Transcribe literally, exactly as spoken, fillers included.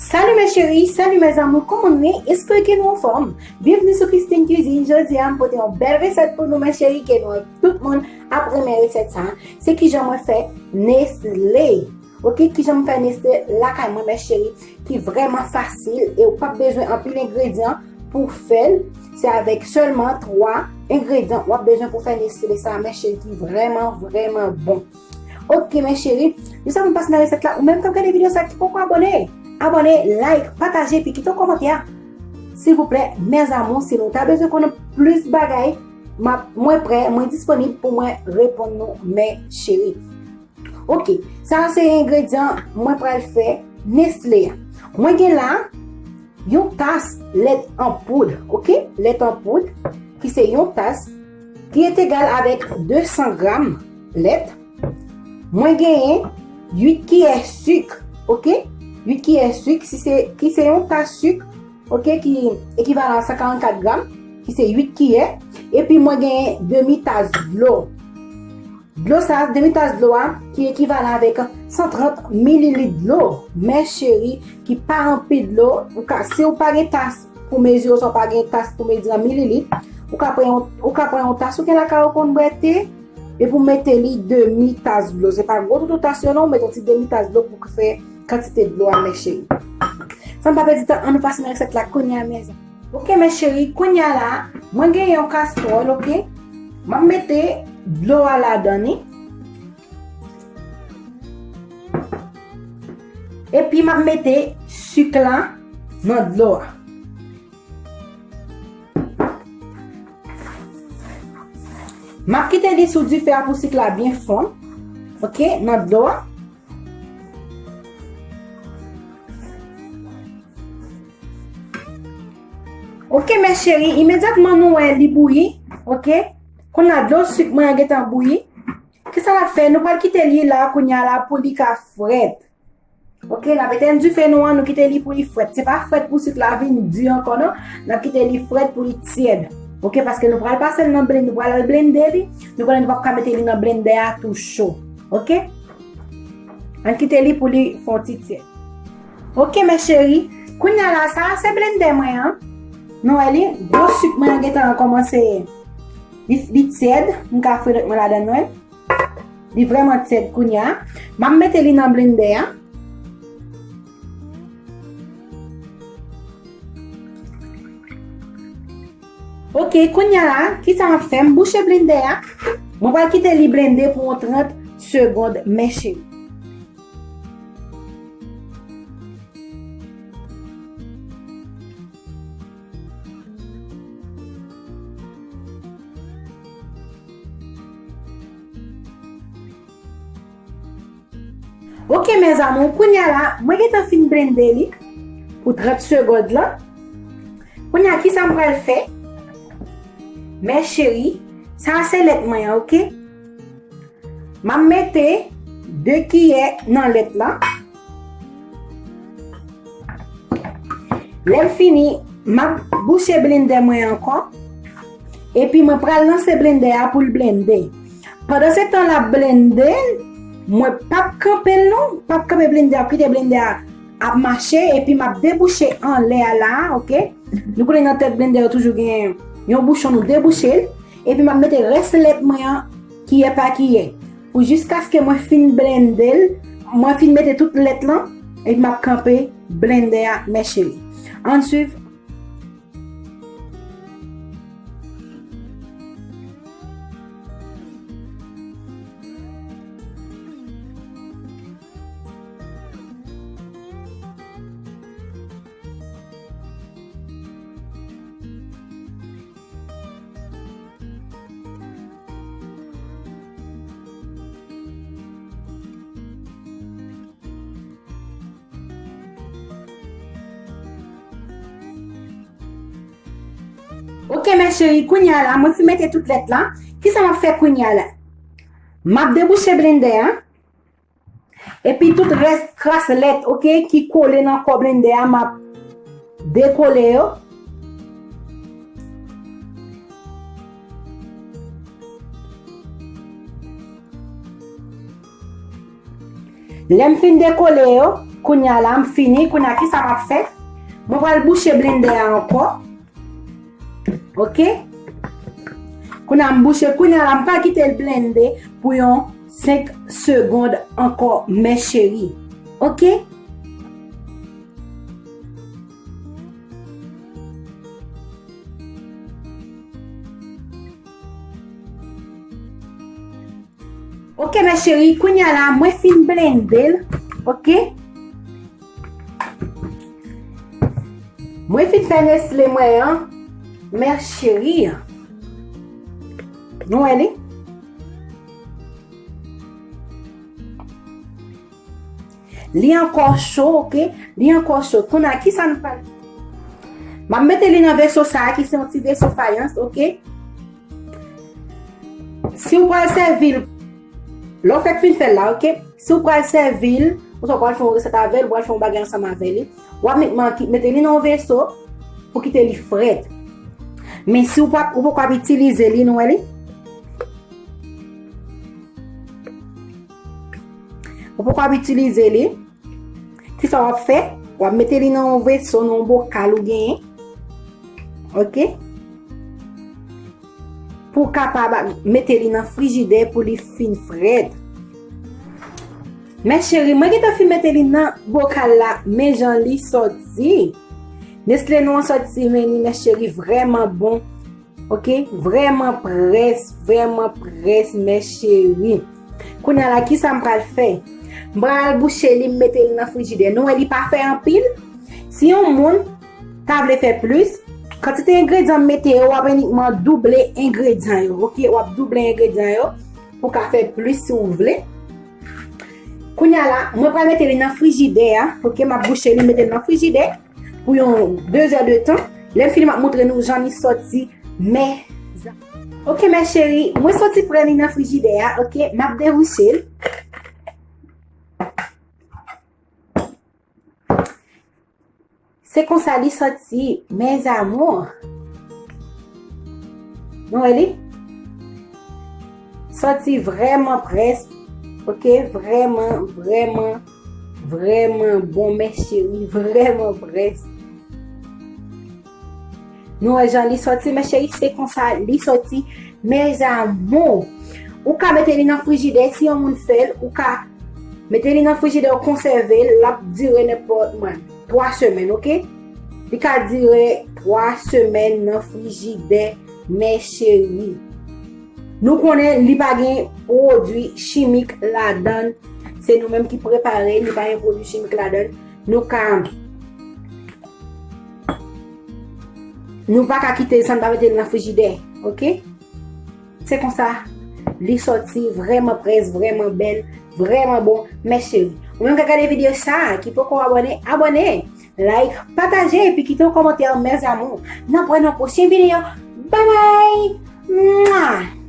Salut mes chéris, salut mes amours, kòman nou ye? Espere ke nou anfòm. Byenvni sou Christine Cuisine. Jodi a, m pote yon bèl resèt pou nou, mes chéris, ke nou tout moun ap renmen resèt sa. Se kijan mwen fè Nestlé. Ok, kijan m fè Nestlé lakay mwen, mes chéris, ki vrèman fasil e ou p ap bezwen anpil engredyan pou fè l. Se avèk sèlman twa engredyan w ap bezwen pou fè Nestlé sa, mes chéris, ki vrèman, vrèman bon. Ok, mes chéris, jis avan m pase nan resèt la, ou menm k ap gade videyo sa ki poko abòne, abòne, like, pataje, epi kite yon kòmantè. Silvouplè, mes amours, si nou ta bezwen konnen plis bagay, m ap, mwen prè, mwen disponib pou mwen reponn nou, mes chéris. Ok, sa a se engredyan mwen pral fè Nestlé a. Mwen gen la yon tas lèt an poud, ok? Lèt an poud, ki se yon tas, ki egal avèk de san gram lèt. Mwen genyen uit kiyè sik, ok? Uit kiyè sik, si se, ki se yon tas sik, ok, ki ekivalan a san karannkat gram, ki se uit kiyè. Epi mwen genyen demi tas dlo. Dlo sa, demi tas dlo a, ki ekivalan avèk san trant mililit dlo. Mes chéris, ki pa anpil dlo, ou ka, si ou pa gen tas pou mezi, oswa ou pa gen tas pou mezi an mililit, ou ka pran yon, ou ka pran yon tas, ou gen lakay ou konn bwè te, epi ou mete li demi tas dlo. Se pa gwo toutou tas yo non, ou mete yon ti demi tas dlo pou fè kantite dlo a, mes chéris. San pa pèdi tan, ann nou pase nan resèt la kounye a, mes amours. Ok, mes chéris, kounye a la, mwen gen yon kastwòl, ok? M ap mete dlo a ladan li. Epi m ap mete sik la nan dlo a. M ap kite li sou dife a pou sik la byen fonn, ok, nan dlo a. Ok, mes chéris, imedyatman nou wè li bouyi, ok? Kounye a dlo sik mwen an gentan bouyi. Kisa n ap fè? Nou pral kite li la kounye a la pou li ka frèt. Ok, n ap etenn dife nou an, nou kite li pou li frèt. Se pa frèt pou sik la vin di ankò non. N ap kite li frèt pou li tyèd. Ok, paske nou pral pase l nan blend, nou pral al blende li. Nou konnen nou p ap ka mete li nan blendè a tou cho. Ok? Ann kite li pou li fè yon ti tyèd. Ok, mes chéris. Kounye a la, sa a se blendè mwen an. Nou wè li, dlo sik mwen an gentan kòmanse. Li, li tyèd, m ka fouye dwèt mwen ladan l, nou wè. Li vrèman tyèd kounye a. M ap mete li nan blendè a. Ok, kounye a la, kisa m ap fè? M bouche blendè a. Mwen pral kite li blende pou yon trant segonn, mes chéris. Ok, mes amours, kounye a la, mwen gentan fin blende li pou trant segonn lan. Kounye a, kisa m pral fè? Mes chéris, sa a se lèt mwen an, ok? M ap mete de kiyè nan lèt lan. Lè m fini, m ap bouche blendè mwen ankò. Epi mwen pral lanse blendè a pou l blende. Pandan se tan l ap blende, mwen p ap kanpe l non, p ap kanpe blendè a, ap kite blendè a ap mache, epi m ap debouche anlè a la, ok? Nou konnen nan tèt blendè yo toujou gen yon bouchon, nou debouche l, epi m ap mete rès lèt mwen an kiyè pa kiyè. Pou jiskaske mwen fin blende l, mwen fin mete tout lèt lan, epi m ap kanpe blendè a, mes chéris. Ann swiv. Ok, mes chéris, kounye a la, mwen fin mete tout lèt la. Kisa m ap fè kounye a la? M ap debouche blendè a. Epi tout rès kras lèt, ok, ki kole nan kò blendè a, m ap dekole yo. Lè m fin dekole yo, Kounye a la, m fini. Kounye a, kisa m ap fè? Mwen pral bouche blendè a ankò. Ok? Kounye a, m bouche. Kounye a la, m pral kite l blende pou yon senk segonn ankò, mes chéris. Ok? Ok, mes chéris, kounye a la, mwen fin blende l, ok? Mwen fin fè Nestlé mwen an, mes chéris. Nou wè li? Li ankò cho, ok? Li ankò cho. Kounye a, kisa nou pral? M ap mete li nan veso sa a, ki se yon ti veso fayans, ok? Si w pral sèvi l, lè w fèk fin fè l la, ok? Si w pral sèvi l, oswa w pral fè yon resèt avè l, w pral fè yon bagay ansanm avè li, w ap met-, mete li nan yon veso pou kite li frèt. Men si w pa, ou poko ap itilize li, nou wè li? Ou poko ap itilize li. Kisa w ap fè? W ap mete li nan yon veso, nan yon bokal ou genyen. Ok? Pou w kapab mete li nan frijidè pou li fin frèt. Mes chéris, mwen gentan fin mete li nan bokal la, men jan li sòti. Nestlé nou an sòti, men li, mes chéris, vrèman bon. Ok? Vrèman près, vrèman près, mes chéris. Kounye a la, kisa m pral fè? M pral bouche li, m mete li nan frijidè. Nou wè li pa fè anpil. Si yon moun ta vle fè plis, kantite engredyan m mete yo, w ap inikman double engredyan yo, ok? W ap double engredyan yo pou w ka fè plis si w vle. Kounye a la, mwen pral mete li nan frijidè a, ok? M ap bouche li, mete l nan frijidè pou yon de zè de tan. Lè m fini, m ap montre nou jan li sòti, mes amours. Ok, mes chéris, mwen sòti pran li nan frijidè a, ok? M ap debouche l. Se konsa li sòti, mes amours. Nou wè li? Sòti vrèman près. Ok, vrèman, vrèman, vrèman bon, mes chéris, vrèman près. Nou wè jan li sòti, mes chéris, se konsa li sòti, mes amours. Ou ka mete li nan frijidè, si yon moun fè l, ou ka mete li nan frijidè, ou konsève l, l ap dire nenpòt, mwen, twa semèn, ok? Li ka dire twa semèn nan frijidè, mes chéris. Nou konnen li pa gen pwodui chimik ladan l. Se nou menm ki prepare l, li pa gen pwodui chimik ladan l. Nou ka, nou pa ka kite l san n pa mete l nan frijidè, ok? Se konsa li sòti, vrèman près, vrèman bèl, vrèman bon, mes chéris. Ou menm k ap gade videyo sa a, ki poko abòne, abòne, like, pataje, epi kite yon kòmantè, mes amours. N ap wè nan pwochen videyo. Babay! Mwa!